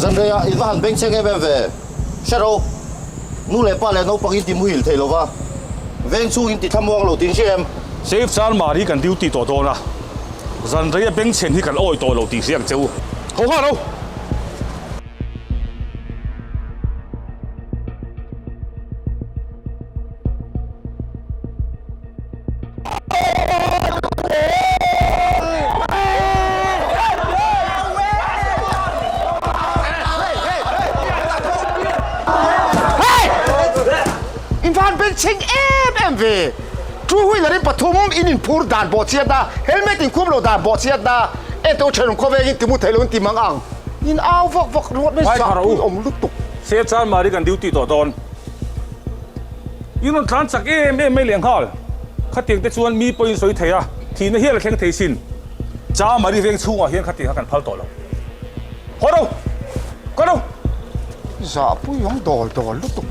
Zanreiah in va han bengchheng em em ve. Hre ro. Nu leh pa leh naupang in ti muhil thei lova. Veng chhung in ti thlamuang lo tih hria em? Safe Chanmari kan duty tawh dawn a. Zanreia bengchhen hi kan awi tawh lo tih hria ang che u. Ho nghal ro. In van benchheng em em ve. Two wheeler in pathum in inphur dan bawh chiat a, helmet in khuam lo dan bawh chiat a, ento thenawm khawveng in timu thei lo in ti mang ang. In au vak vak ringawt mai zah pui awm lutuk. Sir Chanmari kan duty tawh dawn. In rawn tlan chak em em mai leh nghal. Khatiang te chuan mi pawhin sawi thei a, thihna hial a thleng thei sin. Chamari veng chhungah hian khatiang kha kan phal tawh lo. Haw ro! Ka ro! Zah pui awm dawl dawl lutuk.